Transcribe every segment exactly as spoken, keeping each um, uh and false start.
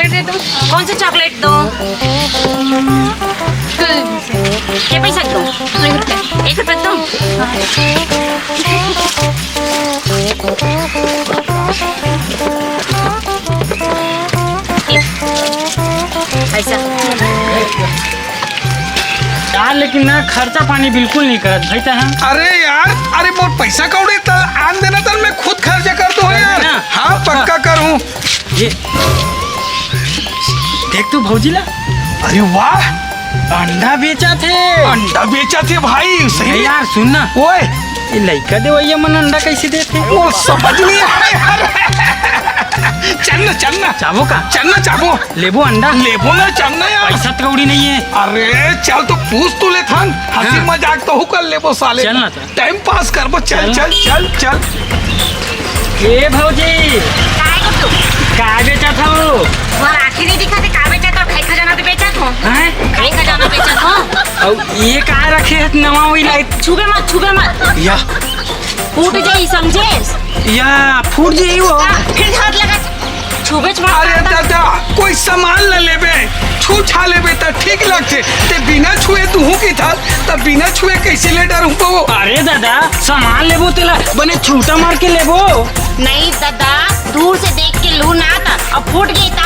दे दो। कौन सा चॉकलेट दो? के पैसा दो? एक रुपया। एक रुपया दो। ऐसा। यार, लेकिन ना, खर्चा पानी बिल्कुल नहीं करत भाई, तैं। अरे यार, अरे, मोर पैसा कौड़ी त आन देना, त मैं खुद खर्चा कर दूं यार। ना। हाँ, पक्का करूं। ये देख तो भौजी ला। अरे वाह, अंडा बेचथे। अंडा बेचथे भाई, सही अरे में? यार, सुन ना। ओए। ये लइका देवइया मन अंडा कैसे देथे? वो समझ नहीं आया यार। चल ना, चल ना। चाबो का? चल ना, चाबो। लेबो अंडा? लेबो ना, चल ना यार। पैसा त कौड़ी नहीं है। अरे चल तो पूछ तो लेथन। हंसी हाँ। मजाक तो हु कर लेबो साले। चल ना तो। टाइम पास करबो, चल, चल। चल, चल, चल। ए भौजी, काय गो तू? काय बेचत हव? तुम्हार आँखी नहीं दिखत हे, का बेचत हव? खाई खजाना तो बेचत हो। हैं? खाई खजाना बेचत हो। अउ ये का रखे हे नवा वही लाइट? छुबे मत, छुबे मत। या। फूट जाई, समझे? या, फूट जाई वो। हाँ, फिर हाथ लगा। छुबे छुबे अरे दादा, कोई सामान ल लेबे, छू छा लेबे त ठीक लगथे। तैं बिना छुए तुहूं कहिथस, त बिना छुए कैसे ले डरहूं वो? अरे दादा, सामान लेबो तेला बने छूटा मार के लेबो। नहीं दादा, दूर से देख के लूं ना त अब फूट गई त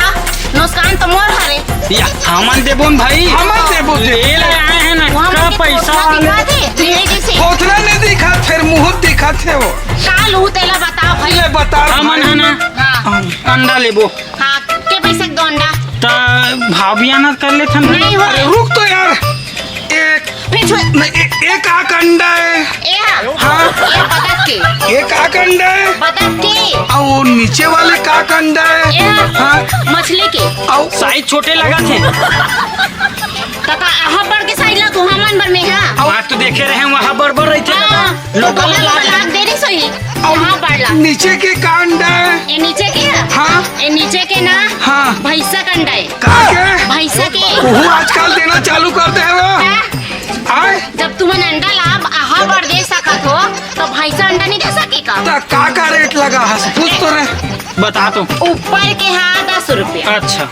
नुकसान तो मोर हरे। या, हमन देबो न भाई। हमन देबो दे। ले ले आए हैं ना, वहाँ का मुझे पैसा फोथला वाले। दिखा दे, मेरे जैसे। फोथला नहीं दिखा, फिर मुंह दिखा थे वो। का लूं तेला बता भाई। ले बता हमन भाई। है ना, हाँ। अंडा लेबो। हाँ, के पैसा के दो अंडा? त भाव बियाना कर लेथन। नहीं हो। अरे रुक तो यार। एक फिर छुए। नहीं, ए-, एक आक अंडा है। ए हाँ। हाँ। ए बतख के। एक आक अंडा है। बतख के। और वो नीचे वाले का आक अंडा है। ए हाँ। हाँ। मछली के। और साइज छोटे लगा थे। त का अहा बड़ के साइज ला तो हमन बर में है। और आज तो देखे रहे वहाँ बड़ बड़ रही थे। हाँ। लोकल लोकल लाग लाग दे रही सोई। और हाँ, बड़ ला। नीचे के का अंडा है? ए नीचे के? हाँ। ए नीचे के ना? हाँ। भैंसा का अंडा है। का के? भैंसा के। वो आजकल देना चालू कर दे वो। हाँ। आए? जब तुमन अंडा लाभ आहा बड़ दे सकत हो, तो भैंसा अंडा नहीं दे सके का? त का का रेट लगा हस? पूछ तो रे। बता तो। ऊपर के हा दस रुपया। अच्छा।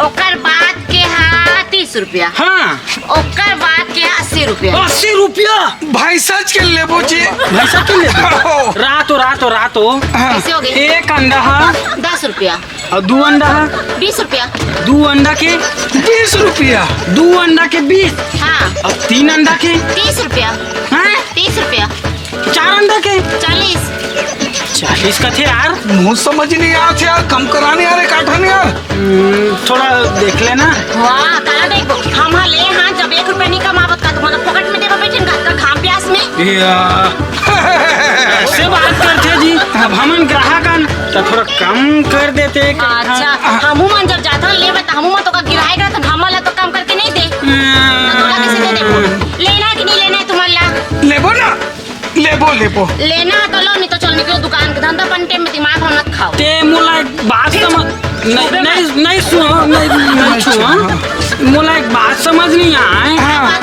ओकर बाद के हा तीस रुपया। हाँ। ओकर बाद के हा अस्सी रुपया। अस्सी रुपया? भैंसा के लेबो जी। भैंसा के लेबो? रातो, रातो, रातो। हाँ। कैसे हो गए? एक अंडा हा। दस रुपया। और दू अंडा हा? बीस रुपया। दू अंडा के? बीस रुपया। दू अंडा के बीस? हाँ। और तीन अंडा के? तीस रुपया। हैं? तीस रुपया। चार अंडा के? चालीस। चालीस कथे यार। मुंह समझ नहीं आत हे यार, कम करा न यार, एक आठन यार। हम्म, थोड़ा देख लेना। वाह, काला देखबो, हम हा ले हाँ, जब एक रुपया नहीं कमावत का, तुम्हारा फोकट में देबो बेचन का, का घाम प्यास में? या। ऐसे बात करथे जी, अब हमन ग्राहक हन, त थोड़ा कम कर देते। अच्छा, हमू मन जब जाथन लेबे, त हमू मन तो का गिराए गए, त हमन ला तो कम करके नहीं दे। हम्म। तोला कैसे दे देबो? लेना है कि नहीं लेना है तुम्हारे ला? लेबो ना। लेबो, लेबो। लेना है तो लो, नहीं तो चल निकलो दुकान के, धंधा पन के में दिमाग हम मत खाओ। ते मोला एक बात फिर समझ, नहीं, नहीं, नहीं सुनो, नहीं, नहीं नहीं छुआ। छुआ। मोला एक बात समझ नहीं आए। हाँ।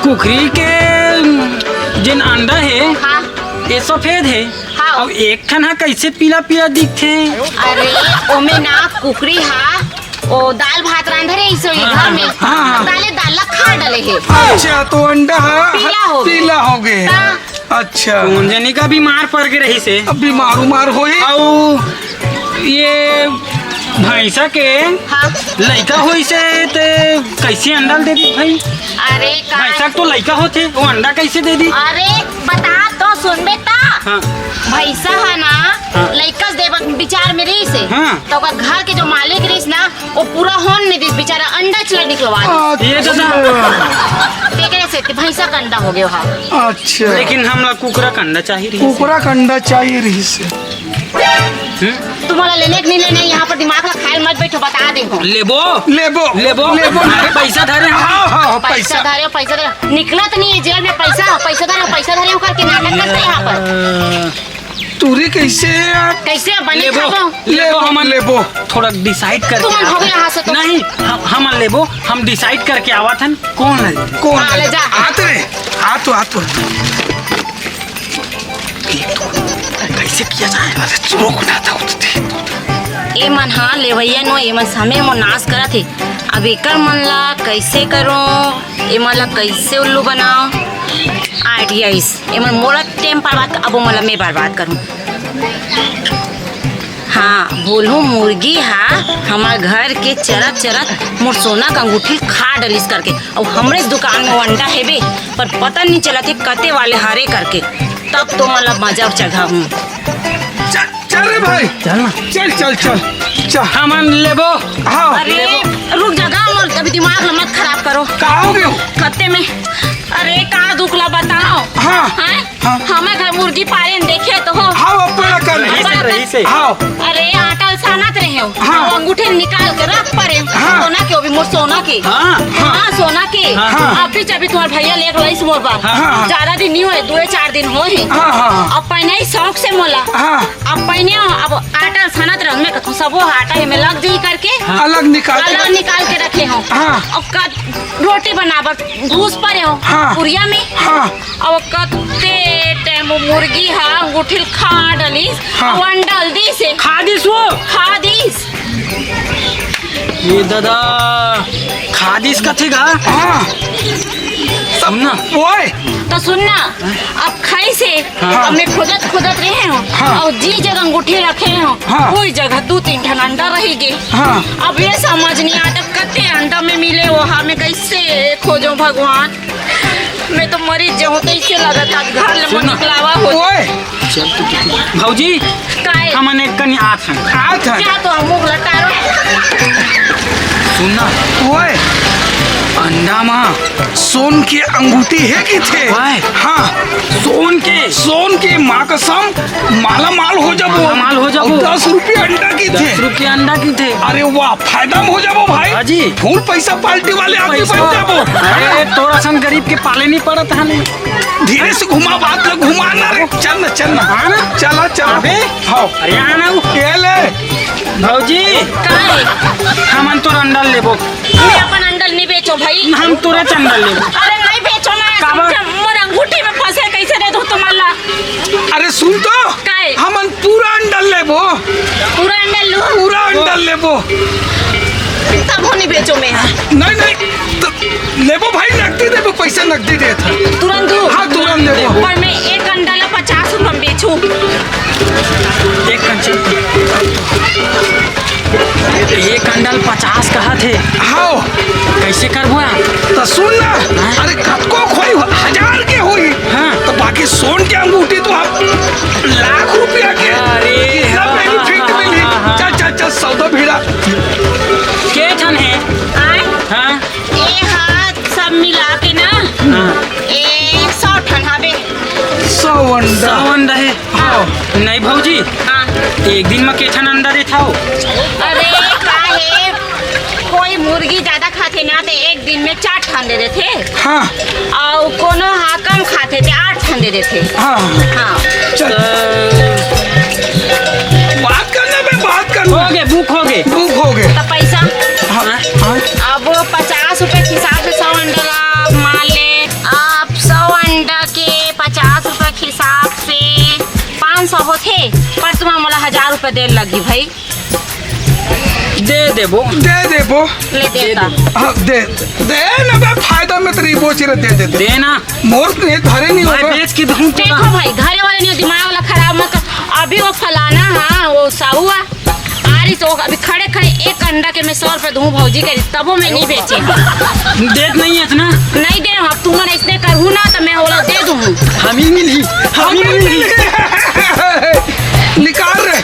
कुकरी के जेन अंडा है, हाँ। ये सफेद है। हाँ। अब एक ठन हा कैसे पीला पीला दिखथे? अरे, ओमे ना कुकरी हा ओ दाल भात रांधे रहिस हे हाँ, घर में। हाँ, हाँ। ताले दाल ला खा डले हे। अच्छा, तो अंडा हा पीला हो गए। पीला हो गए। हाँ। अच्छा। कौन जनी का बीमार पड़ के रहिस हे। अब बीमार उमार होई। अउ ये भैंसा के हाँ। लइका होइस हे ते कैसे अंडा दे दी भाई? अरे का भैंसा तो लइका होथे, वो अंडा कैसे दे दी? अरे बता तो सुनबे ता। हाँ। भैंसा है ना, हाँ। लइका दे विचार में रहिस हे। हाँ। तो ओकर घर के जो मालिक रहिस ना, वो पूरा होन नहीं दिस, बेचारा अंडा चला निकलवा दिस। ये तो ना। अच्छा। तेकरे से ते भैंसा का अंडा हो गया हा। अच्छा। लेकिन हमला कुकरा का अंडा चाहिए रहिस हे। कुकरा का अंडा चाहिए रहिस हे। हम्म? तुम्हारा लेने के नहीं लेने, यहाँ पर दिमाग ला खाए मत बैठो, बता दे हो। लेबो। लेबो। लेबो। लेबो। अरे पैसा धरे हो। हाँ, हाँ, हाँ, पैसा पैसा। धरे हो, पैसा धरे हो। निकलत नहीं है जेल में पैसा, पैसा धरे हो, पैसा धरे हो करके नाटक करते हैं यहाँ पर। तुरी कैसे है यार? कैसे बने लेबो, खाबो? लेबो, हमन लेबो। थोड़ा decide करके तुम आवा। भागो यहाँ से तो। नहीं, हम, हमन लेबो, हम decide करके आवा थन, कौन है? कौन हाँ, है? ले जा। आत रे, आत, आत। कैसे किया जाए? अरे, रुक ना, था, कुछ दे। ए मन, हाँ, लेवइया नो, ए मन समे मोर नाश करत हे। अब एकर मन ला कैसे करो, ए मन ला कैसे उल्लू बनाओ? आइडिया इस, ए मन मोला टेम बर्बाद कर, अब ओ मन ला मैं बर्बाद करूँ। हाँ, बोलहूँ मुर्गी हा हमर घर के चरत चरत मोर सोना के अंगूठी खा डलिस करके, अउ हमरे दुकान में अंडा हेबे, पर पता नहीं चलत हे कते वाले हरे करके, तब तो मतलब मजा चघा हूँ। चल, चल रे भाई, चल ना। चल, चल, चल, चल। हमन लेबो। हाँ। अरे, रुक जा, गाँव में अभी दिमाग ला मत खराब करो। का हो गयो? कते में, अरे, का दुख ला बताओ। हाँ। हैं? हाँ। हमारे घर मुर्गी पालन देखे तो हो। हाँ, वो पूरा कर। रही से, रही से। हाँ। अरे, आटा सानत रहे हो। हाँ। वो अंगूठे निकाल के रख परे। हाँ। सोना के, वो भी मोर सोना के। हाँ। हाँ, सोना के। हाँ। अभी जब भी तुम्हारे भैया लेके लाइस मोर बार। हाँ, हाँ। ज्यादा दिन नहीं होए, दो चार दिन होए हैं। हाँ, हाँ, हाँ। अब पहने ही शौक से मोला। हाँ। अब पहने हो, अब आटा सानत रहो, मैं कहता हूँ, सब वो आटा है, मैं लग जाई करके। हाँ। अलग निकाल के अलग निकाल के रखे हो। हाँ। अब का रोटी बनाबर घुस परे हो। हाँ। पुरिया में। हाँ। अब कत्ते टाइम वो मुर्गी हा अंगूठी ल खा डलिस, हाँ। अउ अंडा ल दिस हे। खा दिस वो? खा दिस। ये दादा, खा दिस कथे गा? हाँ। सुन ना। ओए। तो सुन ना, अब खाइस हे, हाँ। अब मैं खोजत खोजत रहे हो, हाँ। अउ जी जगह अंगूठी रखे हो, हाँ। वही जगह दो तीन ठन अंडा रही गे। हाँ। अब ये समझ नहीं आता कत्ते अंडा में मिले वो, हाँ, मैं कैसे खोजो भगवान। मैं तो मरी जाऊं तो इसे लगत आज घर ले सुन ना। निकलावा हो। ओए। चल तू, तू, तू। भौजी, काहे? हमन एक कनी आत हन। आत हन। क्या तो हम मुंह लटारो। सुन ना। ओए। अंडा मा सोन के अंगूठी हे किथे? ओए। हाँ। सोन के? सोन के, माँ कसम, माला माल हो जाबो। माला माल हो जाबो। अउ दस रुपया अंडा किथे? दस रुपया अंडा किथे? अरे वाह, फायदा में हो जाबो भाई। हाँ जी। फुल पैसा पार्टी वाले आदमी पैसा। बन जाबो। अरे, तोर असन गरीब के पाले नहीं पड़त हन। धीरे से घुमा, बात ला घुमा ना रे। चल ना, चल ना। हाँ ना? चला, चला। अबे। हाँ। अरे, आ ना। ये ले। भौजी। काहे? हमन तोर अंडा लेबो। मैं अपन अंडा नहीं बेचो भाई। हम तोरे अंडा लेबो। अरे, नहीं बेचो ना। काबर? समझे, मोर अंगूठी में फंसे, कैसे दे दूं तुम्हारा? अरे, सुन तो। काहे? हमन पूरा अंडा लेबो। पूरा अंडा लू? पूरा अंडा लेबो। तब हो नहीं बेचो मैं। नहीं, नहीं, तो लेबो भाई, नकदी देबो, पैसा नकदी देत हन। तुरंत दू? हाँ, तुरंत देबो। पर मैं एक अंडा ला पचास रुपया में बेचूं। एक कंचन। ये कंडल पचास कहा थे। हाँ। कैसे करबो यार? तो सुन ना, हाँ? अरे कतको खोई, हजार के होई। हाँ। तो बाकी सोन के अंगूठी तो हम लाख रुपया के। अरे, कितना हाँ, benefit हाँ, मिली। हाँ, हाँ। चल, चल, चल, सौदा भिड़ा। के ठन है? आय? हाँ। ये हाथ सब मिला के ना, हाँ। ये सौ ठन हवे। सौ अंडा। सौ अंडा है। हाँ। नहीं भौजी, हाँ। एक दिन में के ठन अंडा देथव? अरे काहे, कोई मुर्गी ज्यादा खाथे ना, ते एक दिन में चार ठन दे देथे। हाँ। अउ कोनो हा कम खाथे, ते आठ ठन दे देथे। हाँ। हाँ। चल। बात करना बे, बात करना। हो गे, बुक हो गे। बुक हो गे। तो पैसा? हाँ, हाँ। अब वो पचास रुपए के हिसाब से सौ अंडा ला मान ले। अब सौ अंडा के पचास रुपए के हिसाब से पाँच सौ होथे, पर तुमन मोला हजार रुपए दे लगही भाई। दे देबो। दे देबो। ले दे देता। हाँ, दे। दे ना बे, फायदा में तो रहिबो, चिरा दे दे। दे ना। मोर ने धरे नहीं मैं होगा। बेच के दूं तो देखो ना। भाई, घरे वाले नहीं, दिमाग वाला खराब मत कर। अभी वो फलाना, हाँ, वो साहू आ, आ रही तो अभी खड़े खड़े एक अंडा के मैं सौ रुपए दूं भौजी के, तबो मैं नहीं बेची। देत नहीं है इतना। नहीं दे, अब तुम मन ऐसने करहू ना तो मैं ओला दे दूं। हम ही मिली, हम ही मिली। निकाल रे,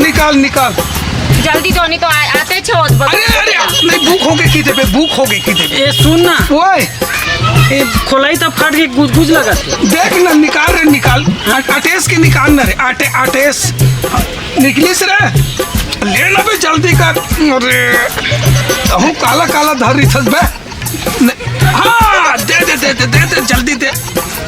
निकाल, निकाल। जल्दी दो, नहीं तो आ-, आते छो। अरे, अरे, नहीं, भूख हो गई की देबे, भूख हो गई की देबे। ए, सुन ना। ओए। ए, खोलाई तो फट के गुज गुज लगा। देख ना, निकाल रे, निकाल। अ-, अटेस के निकाल ना रे, अटे-, अटेस। निकलिस रे। ले ना बे, जल्दी कर। अरे, तहूँ काला काला धर रही थस बे। न-, हाँ, दे दे, दे दे, दे दे, जल्दी दे।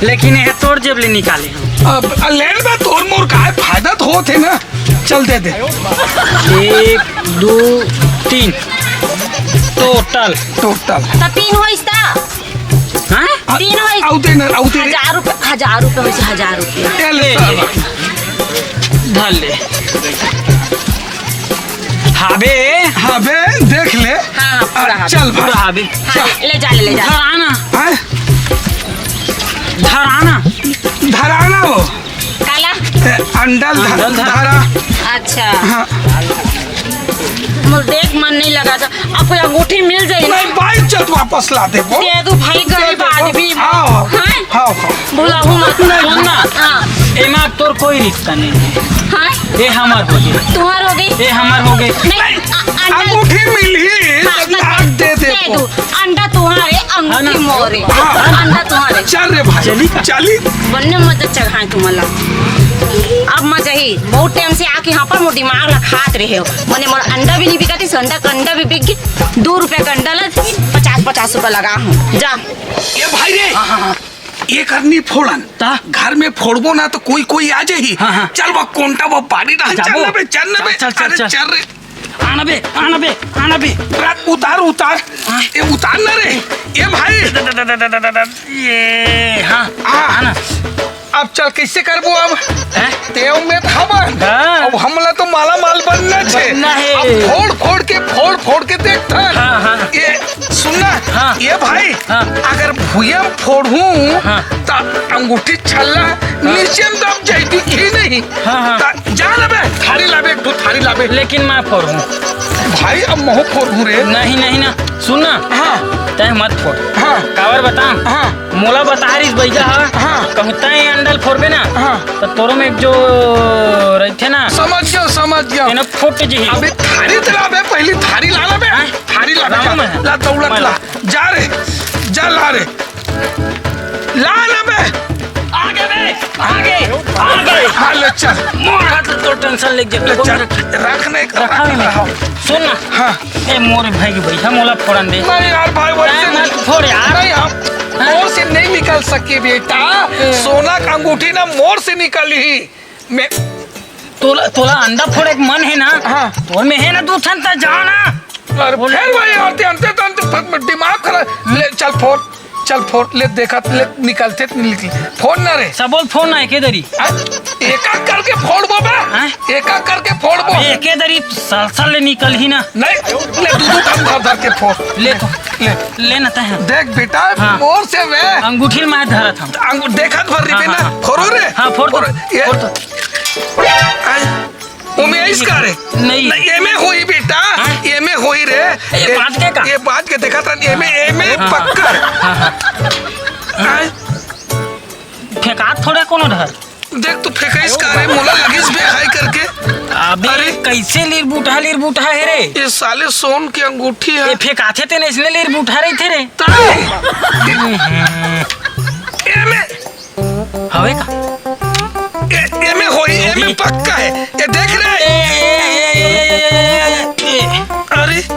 लेकिन ये तोर जेब ले निकाले हम। अब, आ, ले बे, तोर मोर काय फायदा तो होत है ना। चल, दे दे। एक, दो, तीन। टोटल। टोटल। तो तीन होइस ता? हाँ? आ, तीन होइस। आउ दे ना, आउ दे रे। हजार रुपये, हजार रुपये होइस, हजार रुपये। ए, ले, साला। धर ले। हाबे। हाबे, देख ले। हाँ, हाँ, पूरा आ, हाबे। चल भाई। पूरा हाबे। हाँ, चल। ले जा, ले, ले जा। धर आना। हाँ? धर आना। धर आना वो। काला? ए, अंडा ल धर, अंडा ल धर। धरा। अच्छा। हाँ। मोर देख मन नहीं लगा था। अब कोई अंगूठी मिल जाए ना। नहीं, बाई इज्जत वापस ला दे वो। दे दो भाई, गरीब आदमी। हाँ, हाँ। हाँ? हाँ, हाँ। भुलाहू मत। नहीं। सुन ना। हाँ। एमा अब तोर कोई रिश्ता नहीं है। हाँ? ये हमार हो गई। तुम्हार हो गई? ये हमार हो गई। नहीं, अ-, अंडा अंगूठी मिली, हाँ, तो नहीं, काट दे दे दे वो। दो। अंडा तुम्हारे, है ना? अंगूठी मोरे। हाँ। अंडा तुम्हारे। चल रे भाई, चली का? चली। बन्ने मजा चढ़ाए तुम्हारा। अब मजा ही, बहुत टाइम से आके यहाँ पर मोर दिमाग ला खात रहे हो। मने मोर अंडा भी नहीं बिकाती, संडा का अंडा भी बिक गई। दो रुपया का अंडा ला पचास, पचास रुपया लगा हूँ। जा। ए भाई रे, हाँ, हाँ, हाँ। ये करनी फोड़न। ता? घर में फोड़बो ना तो कोई, कोई आ जाही। हाँ, हाँ। चल वो कोंटा वो पानी डाल, जाबो। चल ना बे, चल ना बे। चल, चल, चल, अरे चल। चल रे। आना बे, आना बे, आना बे। रा-, उतार, उतार। हाँ। ये उतार ना रे। ये भाई। ये, हाँ, हाँ। आना। अब चल, कैसे करबो अब? हैं? तेव में त हवन। हाँ। अब हमला तो माला माल बनना छे। बनना है। अब फोड़ फोड़ के, फोड़ फोड़ के देखथन। हाँ, हाँ। ये सुन ना, हाँ। ये भाई, हाँ। अगर भुइयां फोड़हूँ, हाँ। त अंगूठी छल्ला हाँ। नीचे में दब जाई, दिखही नहीं। हाँ, हाँ। त जा लाबे, थारी लाबे, एक ठो थारी लाबे। लेकिन मैं फोड़हूँ। भाई, अब महूँ फोड़हूँ रे। नहीं, नहीं ना, सुन ना। हाँ। तैं मत फोड़। हाँ। काबर बताऊँ? हाँ। मोला बता रहिस बइगा ह, हाँ। कहूँ तैं अंडा ल फोड़बे ना, हाँ। त तोरो में एक जो रहिथे ना, समझ गयो, समझ गयो। एनो फूट जही। अबे थारी त लाबे, पहली थारी ला लाबे। हाँ? थारी लाबे, लाऊं जा। मैं? ला, दौड़त मैं ला। ला। जा रे, जा ला रे। ला ना बे। आगे बे, आगे, आगे। हाँ, ले चल। मोर हाथ तो टेंशन लेके ले चल। रख ना एक, रखा भी नहीं। रखा। सुन ना। हाँ। ए, मोर भाई के भैया, मोला फोड़न दे। नहीं यार भाई, वैसे नहीं, नहीं। मत फोड़ यार। नहीं, हम हाँ। मोर से नहीं निकल सके बेटा। ए। सोना का अंगूठी ना मोर से निकली। मैं तोला, तोला अंडा फोड़े के मन है ना? हाँ। तोर में है ना दू ठन, त जा ना। अरे बोल। फिर वही होते, अंते तो, अंते दिमाग खराब। ले, चल फोड़, चल फोड़, ले देखा, ले निकलते, निकल। फोड़ ना रे। सबोल फोड़ ना, एके दरी। हाँ? एक एक करके फोड़बो बे। हाँ? एक एक करके फोड़बो। अबे एके दरी सलसल ले निकलही ना। नहीं, ले दू दू ठन धर धर के फोड़। ले तो। ले। ले ना तैं। देख बेटा, हाँ। मोर से बे। अंगूठी में धरत हम। अंगू-, देखत भर रहिबे हाँ, ना। हाँ। फोड़ो रे। हाँ, फोड़ दो। फोड़। ये। फोड़ दो। आय, ओमे आइस का रे? नहीं। नहीं, एमे होई बेटा। हाँ? एमे होई रे। ये ए, बात के का? ये बात के देखत रहन, एमे, एमे हाँ। पक्का। हाँ, हाँ। आय। फेंकात थोड़े कोनो डहर। देख तो फेंकाइस का रे, मोला लगिस बे हाय करके। अबे अरे। कैसे लीर बूठा, लीर बूठा है रे? ये साले सोन के अंगूठी है। ये फेंकाथे तेन इसने लीर बूठा रहिथे रे। ताई। एमे। हवे का? ए, एमे होई, एमे पक्का है। ये देख रे। ए, ए, ए, ए, ए, ए, ए, ए, ए। अरे।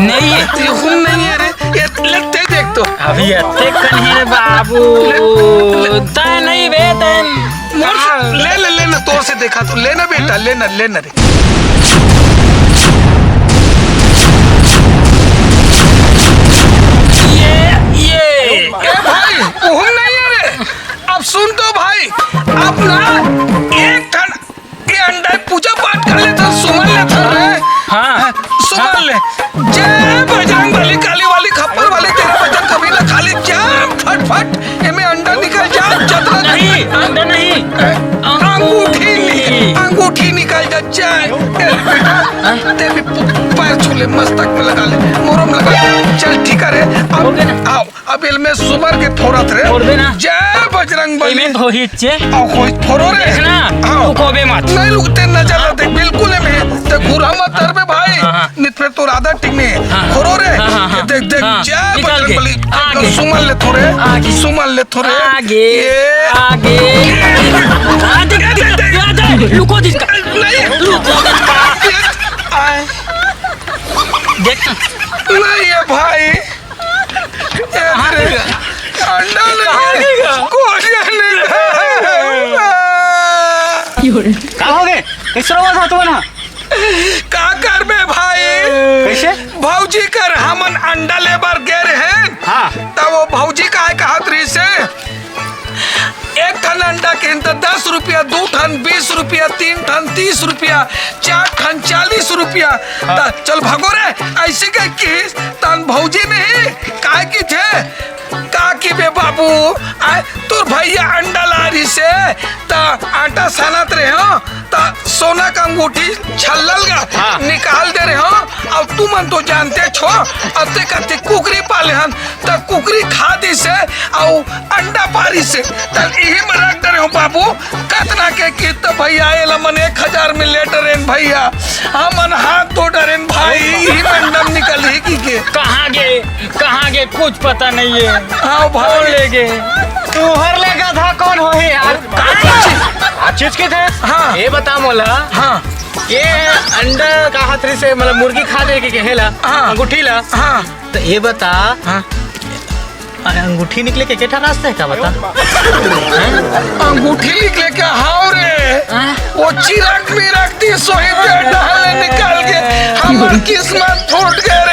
नहीं है। ये खून नहीं है रे। ये लगते देख तो। अभी अत्ते कन है बाबू। ले, ले। तय नहीं बे, तय। मोर से, ले, ले, ले ना, तोर से देखा तो। ले ना बेटा, ले ना, ले ना रे। ये, ये। ए भाई, खून नहीं है रे। अब सुन तो भाई, अब ना एक ठन ये अंडा पूजा पाठ कर लेथन, सुमन लेथन रे। हाँ। सुमन ले। जय बजरंग बली, काली वाली, खप्पर वाली, तेरा बजरंग कभी ना खाली। जा फटफट, एमे अंडा निकल जा, जतरा नहीं, अंडा नहीं। ए, अंगूठी निकल, अंगूठी निकल जा, जय। ए, बेटा, ते भी प-, पैर छू ले, मस्तक में लगा ले, मोरम लगा ले। चल, ठीक है रे, अब हो गया ना? आओ। अब इलमे सुमर के फोरत रे। फोड़बे ना। जय बजरंग बली। एमे होही चे। अउ कोई फोरो रे। देख ना, हाँ। लुकोबे मत। नहीं लुकते, नजर ना देख, बिल्कुल एमे। ते घूरा मत धरबे भाई। हाँ, हाँ। नित फिर तो राधा टिंग में। हाँ। फोरो रे। हाँ, हाँ, हाँ। देख, देख, हाँ, जय निकाल बजरंग के। बली। आगे। सुमन ले थोरे। आगे। सुमन ले थोरे। आगे। ये। आ, देख, ये देख, देख, देख, देख, देख, लुको जिसका। नहीं। लुको जिसका। आए। देख ना। नहीं है भाई। अरे, अंडा नहीं है। कोरिया नहीं है। का हो गे? कैसे रहो था तुमन ह? का करबे भाई? कैसे? भौजी कर हमन अंडा लेबर गे रहेन। हाँ। त वो भौजी काय कहत रहिसे, एक ठन अंडा के त दस रुपया, दू ठन बीस रुपया, तीन ठन तीस रुपया, चार ठन चालीस रुपया। हाँ। त चल भागो रे, ऐसे कह किहिस। तन भौजी नहीं, काय किथे? का किबे बाबू, आय, तोर भैया अंडा लारिस हे, त आटा सानत रहे हो, त सोना के अंगूठी छल्लल गा, हाँ। निकाल दे रहे हो। अउ तुमन तो जानते छो, अतेक अतेक कुकरी पाले हन, त कुकरी खा दिस हे, अउ अंडा पारिस हे, त इही में रख दे रहे हो बाबू। कतना के कित भैया, एला मन एक हजार में ले डरेन भैया, हमन हाथ धो डरेन भाई, इही में अंडा निकलही कहिके। कहाँ गे, कहाँ गे, कुछ पता नहीं है। हाँ भाई। कौन ले गे? तुहर ले गधा कौन होही यार? का, का चीज? आप चीज के थे? हाँ। ये बता मोला। हाँ। ये अंडा का हाथरी से, मतलब, मुर्गी खा दे के कहेला, हाँ। अंगूठी ला। हाँ। तो ये बता, हाँ। अरे, अंगूठी निकले के केठा रास्ता है का बता? अंगूठी निकले के हाव रे? हाँ? वो चिरक मिरक दी सोही दे डहले निकाल के हमर किस्मत फूट गए